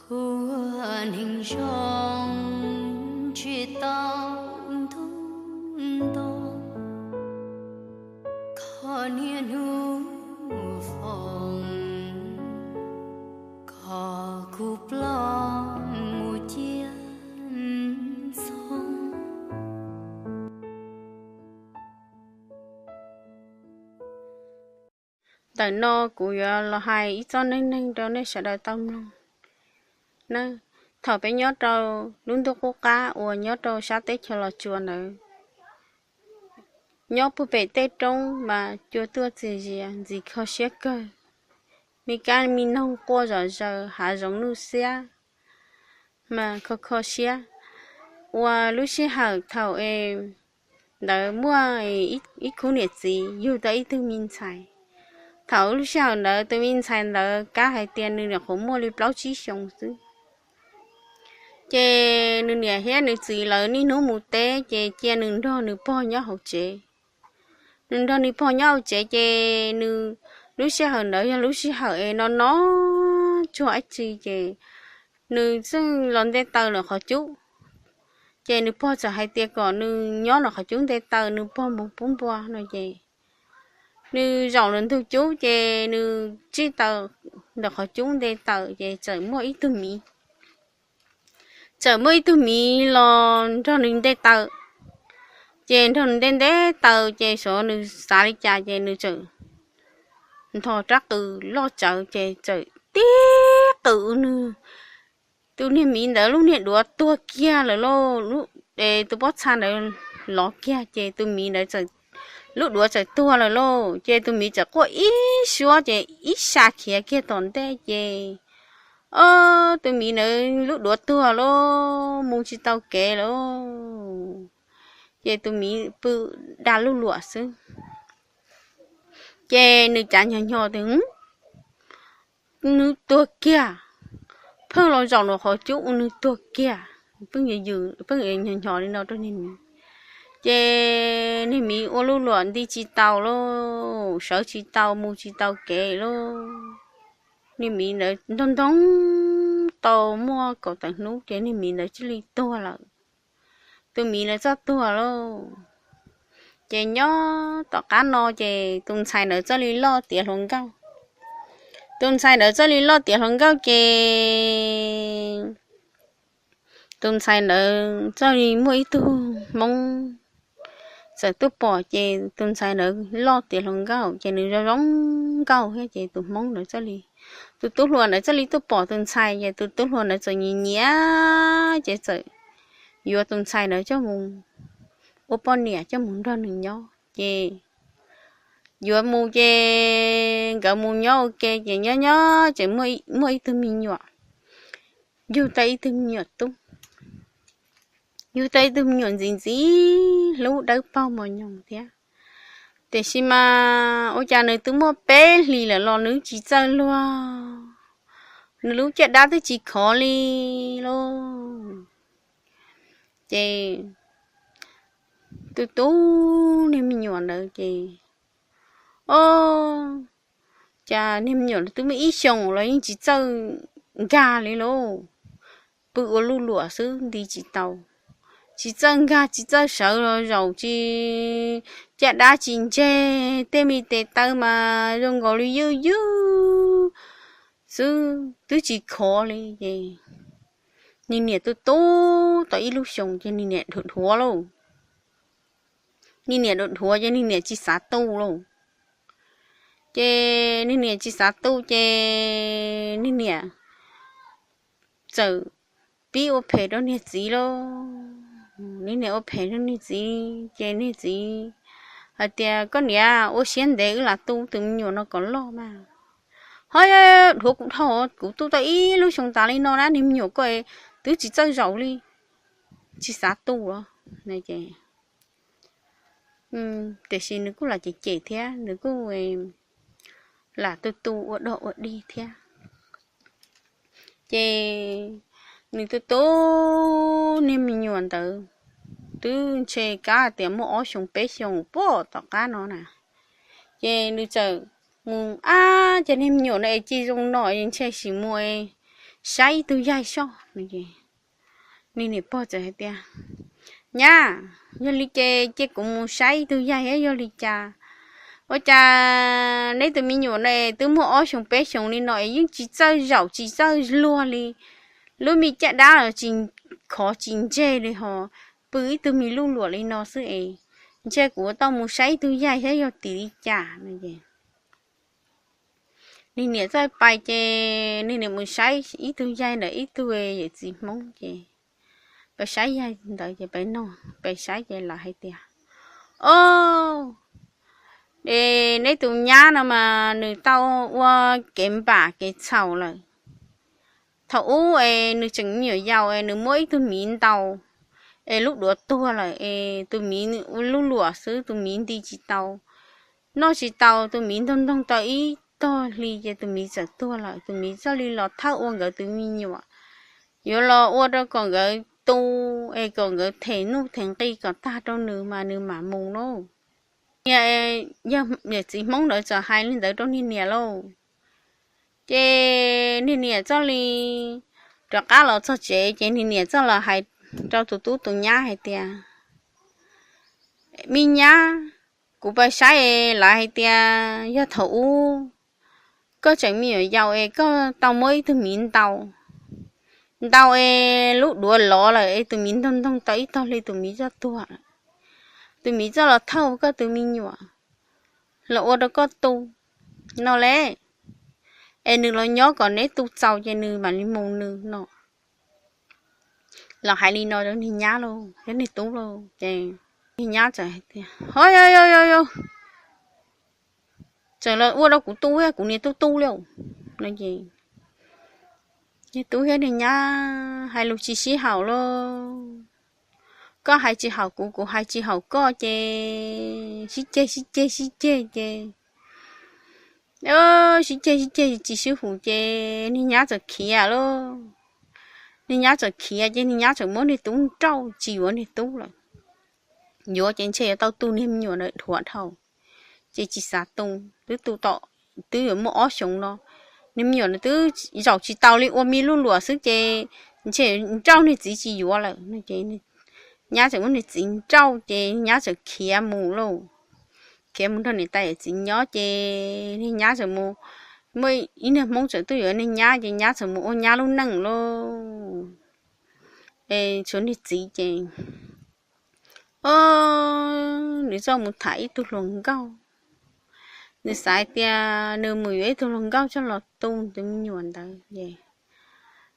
Kuv ua neeg zoo tsis tau ntuj nto, kho niaj hnub foom kom kuv ploj mus cia ntxhoo. Ntawm no kuv yuav los hais ib txoj neej neeg rau nej sawv daws tau mloog na. Thaum peb nyob rau lub ntuj qub qab uas nyob rau sab teb chaws Los Tsuas ntawd, nyob puag pem tej roob mas cua tuaj txias zias ntxim kho siab kawg. Me kab me noog quaj zom zaws, hav zoov nuj xiab mas kho kho siab. Ua lub sij hawm thaum es ntawd muaj ib khub niam txiv yug tau ib tug me ntxhais. Thaum lub sij hawm ntawd tus me ntxhais ntawd kav hais tias nws nyuam qhuav muaj li plaub tsib xyoos xwb. Ces nws niam thiab nws txiv lawv niaj hnub mus teb ces cia nws nrog nws pog nyob hauv tsev. Nws nrog nws pog nyob hauv tsev ces nws, lub sij hawm ntawd yog lub sij hawm es no no tsuag dab tsi ces nws txawm los nte taws ntawm qhov cub. Ces nws pog txawm hais tias kom nws nyob ntawm qhov cub nte taws, nws pog mus pub npua no ces nws zaum ntawm ntug cub ces nws tsij taws ntawm qhov cub nte taws ces txawm muaj ib tug miv txawm muaj ib tug miv los nrog nws nte taws. Ces nrog nws nte nte taws ces xyov nws xav li cas ces nws txawm nthos rab qws loj tsawv ces txawm tib qws nws, tus niag miv ntawd lub niag duav tuag kiag lawm lauj. Tus pob txha ntawd lov kiag ces tus miv ntawd, lub duav txawm tuag lawm lauj. Ces tus miv txawm quaj ib suab ces ib sab khiav kiag tom ntej ces, o, tus miv ntawd lub duav tuag lauj, mus tsis tau kev lawm. Ces tus miv pw dag luj luam xwb. Ces nws cav nyo nyo tias nws tuag kiag, pheej los zaum ntawm qhov cub ua nws tuag kiag. Pheej yws pheej nyo nyo li no rau niag miv. Ces niag miv ua luj luam nti tsis tau lauj, sawv tsis tau mus tsis tau kev lauj. Niag miv ntawd ntog ntoo tau muaj kaum tawm hnub ces niag miv ntawd cia li tuag lawm. Tus miv ntawd txawm tuag lauj. Ces nyob tom qab no ces tus ntxhais ntawd txawm li loj tiav hluas nkauj. Tus ntxhais ntawd txawm li loj tiav hluas nkauj ces tus ntxhais ntawd txawm li muaj ib tug hmoob txawm tuaj pom ces tus ntxhais ntawd loj tiav hluas nkauj ces nws zoo zoo nkauj thiab ces tus hmoob ntawd txawm li, tus tub hluas ntawd txawm li tuaj pom tus ntxhais ces tus tub hluas ntawd txawm nyiam nyiam ces txawm yuav tus ntxhais ntawd coj mus ua poj niam coj mus nrog nws nyob ces yuav mus ces nkawd mus nyob ua ke ces nyob nyob ces muaj ib tug me nyuam, yug tau ib tug me nyuam tub, yug tau ib tug me nyuam ntxim ntxim hlub dawb paug mos nyoos thiab. Tiam sis mas ua cas nws twb muaj peb hlis lawm los nws tsis txawj luag, nws lub caj dab twb tsis khov li lauj. Ces tus tub niag me nyuam ntawd ces, o, cas niag me nyuam twb muaj ib xyoos los yeej tsis txawj nkag li lauj. Pw ua luj luam xwb nti tsis tau, tsis txawj nkag tsis txawj sawv los zaum tsis, caj dab tsis ntseg, tej me tes taw mas zoo nkaus li ywj ywj xwb twb tsis khov li ces nws niam tu tu tau ib lub xyoos ces nws niam dhuav dhuav lauj. Nws niam dhuav dhuav ces nws niam tsis xav tu lauj. Ces nws niam tsis xav tu ces nws niam txawm pib ua phem rau niag txiv lauj. Nws niam ua phem rau niag txiv ces niag txiv hais tias, koj niam, ua siab ntev wb lam tu tus me nyuam no kom loj mas. Ho, dhuav kuv dhau, kuv tu tau ib lub xyoo tas li no na, niag me nyuam koj twb tsis txawj zaum li, tsis xav tu los. Tiam sis nws kuj lam cem cem thiab nws kuj lam tu tu ua dog ua dig thiab. Ces nws tu tu niag me nyuam ntawd twb ntshe kav tias muaj ob xyoos peb xyoos puag tom qab no na. Ces nws txawm mus ab, ces niag me nyuam no es cia zoo no ntshe sim mus saib ib tug yaig soj. Nws niam pog txawm hais tias, Nyab, yog li ces cia kuv mus saib ib tug yaig thiab, yog li cas? Ua cas neb tus me nyuam no twb muaj ob xyoos peb xyoos li no es yeej tsis txawj zaum tsis txawj luag li, lub me caj dab los tsis khov tsis ntseg li hos, pw ib tug me luj luam li no xwb es, ntshe kuv ua tau mus saib ib tug yaig thiab yog tim li cas no es. Nws niam txawm pais ces nws niam mus saib ib tug yaig ntawm ib tug yawm txiv Hmoob ces, pais saib yaig ntawd ces pais saib ces lawv hais tias, Ob, es neb tus nyab no mas nws tau ua kev npam kev txhaum lawm. Thaum ub es nws tseem me nyuam yaus es nws muab ib tug miv ntaus es lub duav tuag lawm es tus miv ua lub luam xwb, tus miv nti tsis tau, noj tsis tau, tus miv ntoog ntoog tau ib tog hli ces tus miv txawm tuag lawm. Tus miv txawm li los thawj ua nkawd tus me nyuam, yuav los ua rau kom nkawd tu, es kom nkawd them nuj them nqi kom tag rau nws mas nws mam mus lauj. Yog yawm txiv Hmoob ntawd txawm hais li ntawd rau niag niam lauj. Ces niag niam txawm li rov qab los txog tsev ces niag niam txawm los hais rau tus tub tus nyab hais tias, Me nyab, kuv pais saib es lawv hais tias yog thaum ub koj tseem me nyuam yaus es koj tau muab ib tug miv ntaus, ntaus es lub duav lov lawm es tus miv ntoog ntoog tau ib tog hli tus miv txawm tuag lawm. Tus miv txawm los thawj koj tus me nyuam los ua rau koj tu no le, es nws los nyob kom neb tu txaus ces nws mam li mus nws no. Los hais li no rau niag nyab lauj, niag tub lauj. Ces niag nyab txawm hais tias, Ho, yog yog yog, txawm los ua rau kuv tu, kuv niag tub tub li no es, niag tub thiab niag nyab hais lus tsis sib haum lauj. Koj hais tsis haum kuv, kuv hais tsis haum koj ces sib ceg sib ceg sib ceg ces sib ceg sib ceg tsis sib haum ces niag nyab txawm khiav lauj. Niag nyab txawm khiav ces niag nyab txawm muab niag tub nrauj tsis yuav niag tub lawm. Yuav ces ntshe yuav tau tu niag me nyuam ntawd dhuav dhau, ces tsis xav tu, twb tu tom, twb yuav muaj ob xyoos no, niag me nyuam ntawd twb zaum tsis tau li, ua me lub luam xwb ces ntshe nrauj niag txiv tsis yuav lawm no ces nyab txawm muab niag txiv nrauj ces nyab txawm khiav mus lauj. Khiav mus nrog niam tais yawm txiv nyob ces niag nyab txawm mus, muaj ib niag Hmoob txawm tuaj yuav niag nyab ces nyab txawm mus ua nyab lub neej lauj. Es tshuav niag txiv ces o, nws txawm mus tham ib tug hluas nkauj. Nws xav tias nws mus yuav ib tug hluas nkauj coj los tu tus me nyuam ntawd es,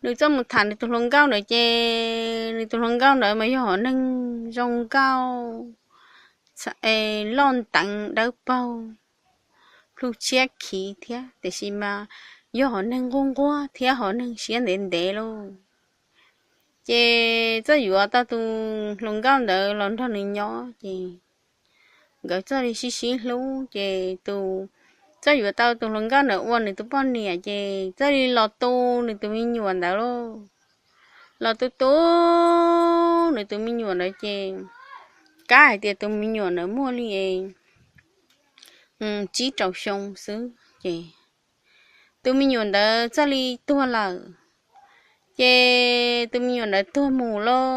nws txawm mus tham nws tus hluas nkauj ntawd ces nws tus hluas nkauj ntawd mas yog hom neeg zoo nkauj, loj nteev dawb paug, plhu tshiab khiv thiab, tiam sis mas yog hom neeg nquag nquag thiab hom neeg siab ntev ntev lauj. Ces txawm yuav tau tus hluas nkauj ntawd los nrog nws nyob ces nkawd txawm li sib sib hlub ces tus, txawm yuav tau tus hluas nkauj ntawd ua nws tus poj niam ces txawm li los tu nws tus me nyuam ntawd lauj. Los tu tu nws tus me nyuam ntawd ces, kab hais tias tus me nyuam ntawd muaj li tsib rau xyoo xwb ces tus me nyuam ntawd txawm li tuag lawm. Ces tus me nyuam ntawd tuag mus lauj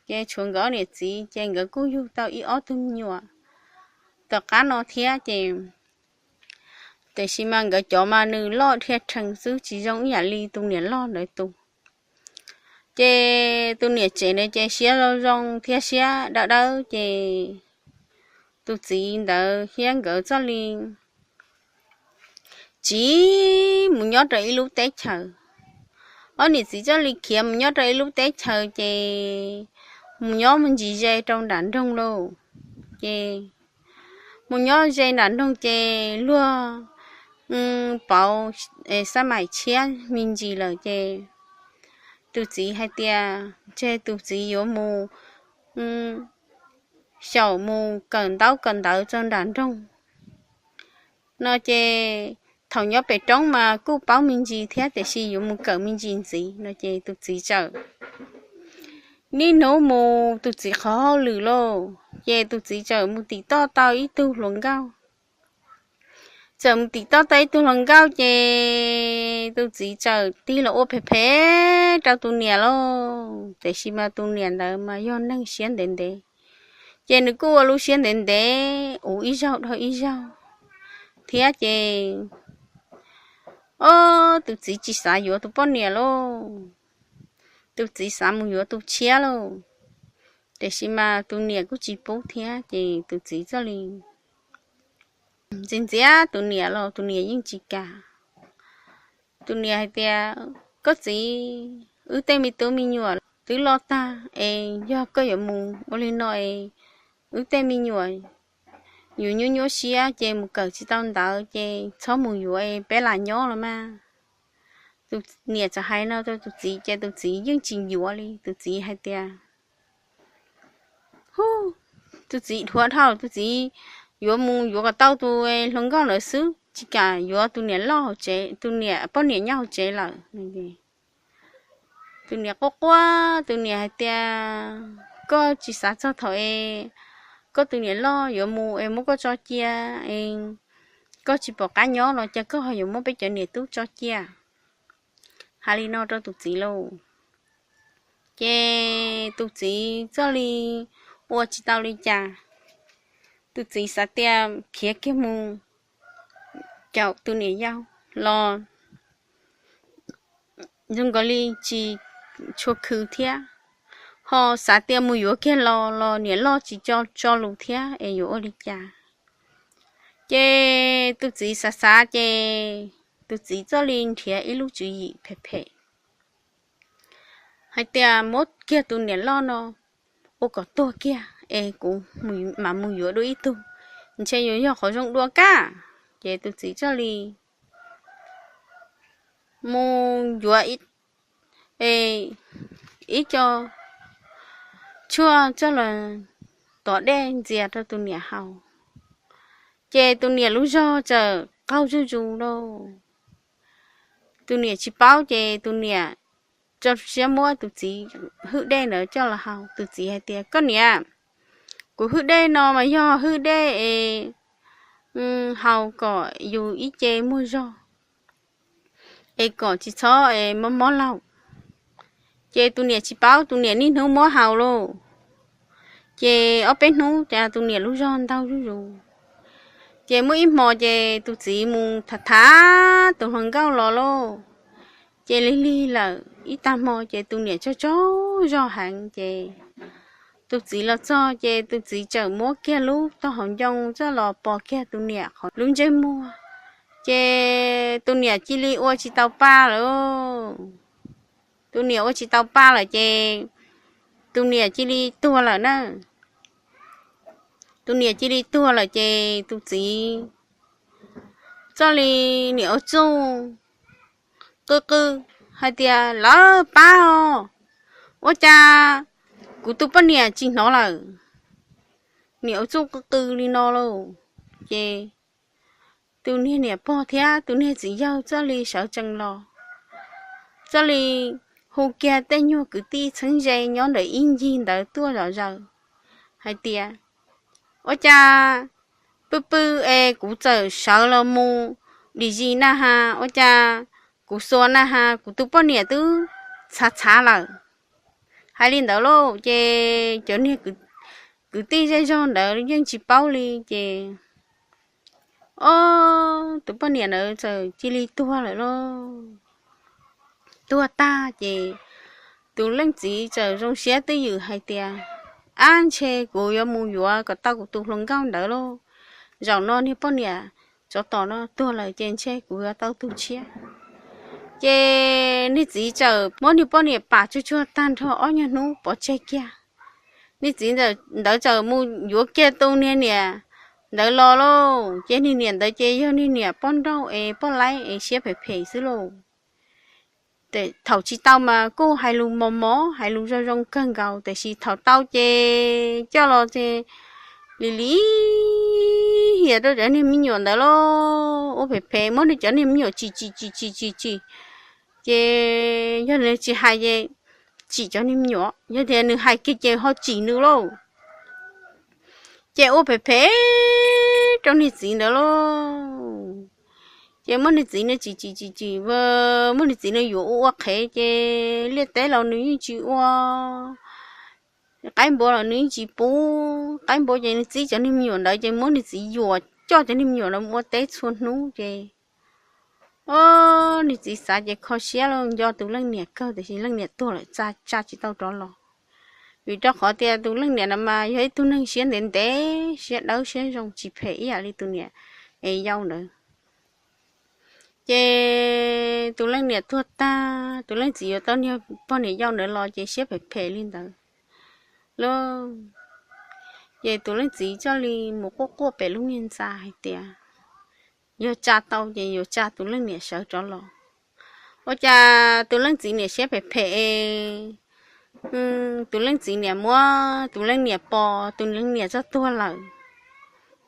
ces tshuav nkawd ob niam txiv ces nkawd kuj yug tau ib ob tug me nyuam tom qab no thiab ces, tiam sis mas nkawd cov mas nws loj dhia rhees xwb tsis zoo ib yam li tus niam loj ntawd tus. Ces tus niam tsev ntawd ces siab zoo zoo thiab siab dawb dawb ces tus txiv ntawd thiab nkawd txawm li tsiv mus nyob rau ib lub teb chaws. Ob niam txiv txawm li khiav mus nyob rau ib lub teb chaws ces mus nyob me ntsis ze rau nram nroog lauj. Ces mus nyob ze nram nroog ces luag pauv xab maim tshiab me ntsis lawm ces tus txiv hais tias ntshe tus txiv yuav mus xyaum mus kawm ntaub kawm ntawv rau nram nroog no ces thaum nyob pem roob mas kuj paub me ntsis thiab tiam sis yuav mus kawm me ntsis ntxiv no ces tus txiv txawm niaj hnub mus tus txiv qhov hauj lwm lauj. Ces tus txiv txawm mus tim toj tau ib tug hluas nkauj. txawm mus tim toj tau ib tug hluas nkauj ces tus txiv txawm tig los ua phem phem rau tus niam lauj. Tiam sis mas tus niam ntawd mas yog neeg siab ntev ntev, ces nws kuj ua lub siab ntev ntev ua ib zaug dhau ib zaug thiab ces, o, tus txiv tsis xav yuav tus poj niam lauj. Tus txiv xav mus yuav tus tshiab lauj. Tiam sis mas tus niam kuj tsis pub thiab ces tus txiv txawm li ntxias ntxias tus niam los tus niam yeej tsis kam. Tus niam hais tias, koj txiv, wb tej me tub me nyuam twb loj tag es yog koj yuav mus ua li no es wb tej me nyuam yuav nyuaj nyuaj siab ces mus kawm tsis tau ntawv ces txhob mus yuav es peb lam nyob los mas. Tus niam txawm hais no rau tus txiv ces tus txiv yeej tsis yuav li. Tus txiv hais tias, hu, tus txiv dhuav dhau, tus txiv yuav mus yuav kom tau tus hluas nkauj ntawd xwb, tsis kam yuav tus niam loj hauv tsev, tus niam poj niam nyob hauv tsev lawm. Tus niam quaj quaj, tus niam hais tias, koj tsis xav txog thaum es koj tus niam loj yuav mus es muab koj tso cia, koj tsis pom qab nyob los cas koj ho yuav muab peb cov niam tub tso cia. Hais li no rau tus txiv lauj. Ces tus txiv txawm li ua tsis tau li cas, tus txiv xav tias khiav kiag mus caum tus niam yau los zoo nkaus li tsis tshua khwv thiab, ho xav tias mus yuav kiag los los niam loj tsis tso lus thiab es yuav ua li cas. Ces tus txiv xav xav ces tus txiv txawm li nrhiav ib lub tswv yim phem phem hais tias muab kiag tus niam loj no ua kom tuag kiag es kuv mam mus yuav dua ib tug, ntshe yuav yog qhov zoo dua kab. Ces tus txiv txawm li mus yuav ib co tshuaj coj los tov dej ntxias rau tus niam haus. Ces tus niam lub zog txawm qaug zuj zus lauj. Tus niam tsis paub ces tus niam tso siab muab tus txiv hwj dej ntawd coj los haus. Tus txiv hais tias, koj niam, kuv hwj dej no mas yog hwj dej es haus kom yus ib ce muaj zog es kom tsis txhob es mob mob laug. Ces tus niam tsis paub, tus niam niaj hnub muab haus lauj. Ces ob peb hnub ces tus niam lub zog ntaug zuj zus. Ces muaj ib hmo ces tus txiv mus tham tham tus hluas nkauj los lauj. Ces lig lig lawm ib tag hmo ces tus niam tsaug tsaug zog heev ces tus txiv los txog ces tus txiv txawm muab kiag lub tog hauv ncoo coj los pos kiag tus niam qhov lub ntsej muag. Ces tus niam cia li ua tsis tau pa lawm. Tus niam ua tsis tau pa lawm ces tus niam cia li tuag lawm na. Tus niam cia li tuag lawm ces tus txiv txawm li niam ua txuj qw qw hais tias, lawv pab os, ua cas kuv tus poj niam tsis hnov lawm. Niam ua txuj qw qw li no lauj. Ces tus niag niam pog thiab tus niag txiv yawg txawm li sawv tsees los, txawm li hu kiag tej nyuag kwv tij txheeb ze nyob ntawm ib ncig ntawd tuaj zom zaws hais tias, ua cas pw pw es kuv txawm sawv los mus dim zis na has, ua cas kuv xuas na has kuv tus poj niam twb txhav txhav lawm. Hais li ntawd lauj ces cov niag kwv tij zej zog ntawd yeej tsis paub li ces, o, tus poj niam ntawd txawm cia li tuag lawm lauj. Tuag tag ces tus leej txiv txawm zoo siab twj ywm hais tias, ab, ntshe kuv yuav mus yuav kom tau kuv tus hluas nkauj ntawd lauj. Zaum no niag poj niam tsov tom no tuag lawm ces ntshe kuv yuav tau tus tshiab. Ces niag txiv txawm muab niag poj niam pam tsuag tsuag tag nrho ob nyuag hnub pov tseg kiag. Niag txiv ntawd txawm mus yuav kiag tus niag niam ntawd los lauj. Ces niag niam ntawd ces yog niag niam poj nrauj es poj laib es siab phem phem xwb lauj. Thaum tsis tau mas kuj hais lus mos mos hais lus zoo zoo kawg nkaus, tiam sis thaum tau ces coj los ces li li hiam rau cov niag me nyuam ntawd lauj. Ua phem phem muab nws cov niag me nyuam tsim tsim tsim tsim tsim tsim. Ces yog nws tsis hais ces tsim cov niag me nyuam, yog tias nws hais kiag ces ho tsim nws lauj. Ces ua phem phem rau niag txiv ntawd lauj. Ces muab nws txiv nws tsim tsim tsim tsim, muab nws txiv nws yuam ua ua qhev ces liaj teb los nws yeej tsis ua, qaib npua los nws yeej tsis pub. Qaib npua ces nws txib cov niag me nyuam ntawd ces muab nws txiv yuam coj cov niag me nyuam ntawd mus ua teb txhua hnub ces, o, nws txiv xav ces kho siab los nco tus leej niam kawg tiam sis leej niam tuag lawm tsa tsis tau rov los. Vim rau qhov tias tus leej niam no mas yog ib tug neeg siab ntev ntev, siab dawb siab zoo tsis phem ib yam li tus niam es yau ntawd. Ces tus leej niam tuag tag, tus leej txiv yuav tau niag pog niam yau ntawd los ces siab phem phem li ntawd lauj. Ces tus leej txiv thiaj li mus quaj quaj pem lub niag ntxa hais tias yog tsa tau ces yuav tsa tus leej niam sawv rov los. Ua cas tus leej txiv niam siab phem phem, tus leej txiv niam muab tus leej niam pos, tus leej niam txog tuag lawm.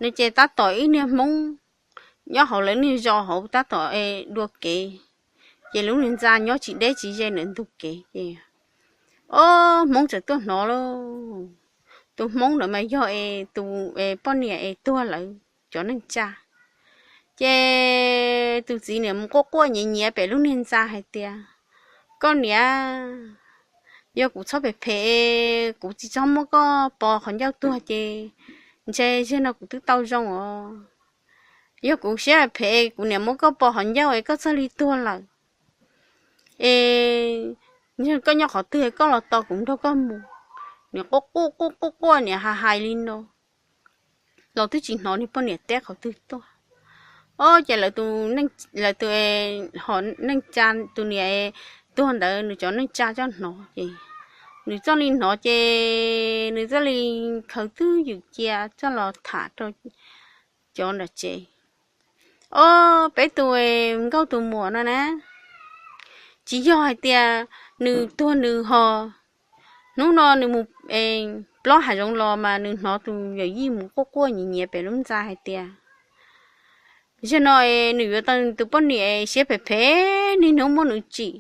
Nws ces tab tom ib niag hmoob nyob hauv lawv niag zos hauv tab tom dua kev, ces lub niag ntxa nyob tsis deb tsis ze ntawm ntug kev ces, o, hmoob txawm tuaj hnov lauj. Tus hmoob ntawd mas yog es tus poj niam es tuag lawm cov neej tsa. Ces tus txiv niam mus quaj quaj nyiav nyiav pem lub niag ntxa hais tias, koj niam, yog kuv txhob phem phem, kuv tsis txhob muab koj pos qhov ncauj tuag ces ntshe zaum no kuv twb tau zoo os. Yog kuv siab phem kuv niam muab koj pos qhov ncauj es koj txawj li tuag lawm es koj nyob qhov twg koj los tos kuv nrog koj mus. Niam quaj quaj quaj quaj quaj niam hais hais li no los twb tsis hnov niag poj niam teb qhov twg tuaj. O, ces lawv tus, lawv tus, hom neej tsa, tus niam tuag ntawd nws cov neej tsa coj hnov ces nws txoj li hnov ces nws txoj li khaws twb ywm cia coj los tham rau cov nram tsev. O, peb tus nkauj tus muam no na, tsis yog hais tias nws tuag nws ho, hnub no nws mus plob hav zoov los mas nws hnov tus yawm yij mus quaj quaj nyiav nyiav pem lub ntxa hais tias, zaum no nws yuav tau tus poj niam siab phem phem niaj hnub muab nws tsim.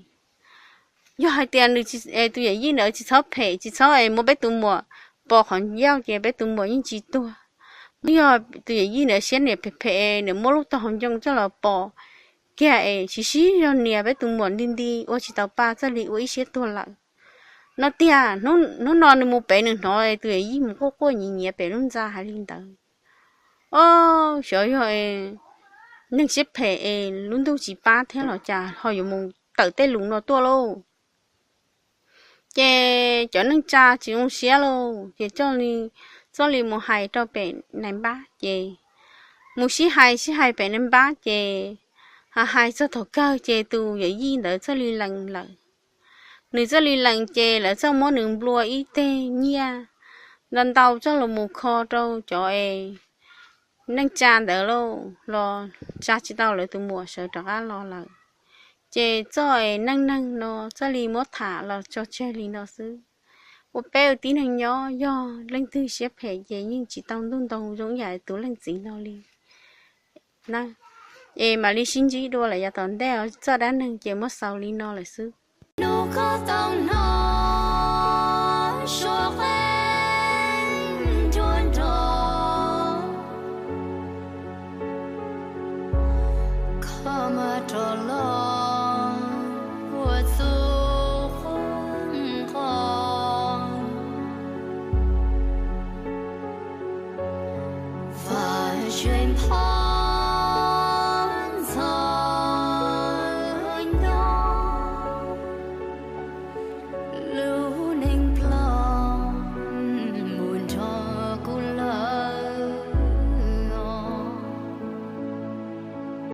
Yog hais tias nws, tus yawm yij ntawd tsis txhob phem tsis txhob muab peb tus muam pos qhov ncauj ces peb tus muam yeej tsis tuag. Yog tus yawm yij ntawd siab niam phem phem, nws muab lub tog hauv ncoo coj los pos kiag es sib sib zog nias peb tus muam nti nti ua tsis tau pa txawj li ua ib siab tuag lawm no tiag. Hnub no nws mus pem nws hnov tus yawm yij mus quaj quaj nyiav nyiav pem lub ntxa hais li ntawd. O, xyov yog neeg siab phem es lub ntuj tsis pab thiab los cas ho yuav mus tawm tej lus no tuaj lauj. Ces cov neej tsa tsis zoo siab lauj ces txawj li mus hais rau pem nais npab ces mus sib hais sib hais pem nais npab ces hais hais txog thaum kawg ces tus yawm yij ntawd txawj li lees lawm. Nws txawj li lees ces lawv txawj muab nws nplua ib teg nyiaj ntau ntau txoj los mus kho rau cov es neej tsa ntawd lauj, los tsa tsis tau lawv tus muam sawv rov qab los lawm. Ces txoj es neej neeg no txawj li muab tham los tso tseg li no xwb. Ua peb ua tib neeg nyob yog leej twg siab phem ces yeej tsis tau ntuj ntoo zoo ib yam tus leej txiv no li na. Es mam li sib ntsib dua lawm yav tom ntej, txoj dab neeg ces muab xaus li no lawm xwb. Hnub koj tau hnov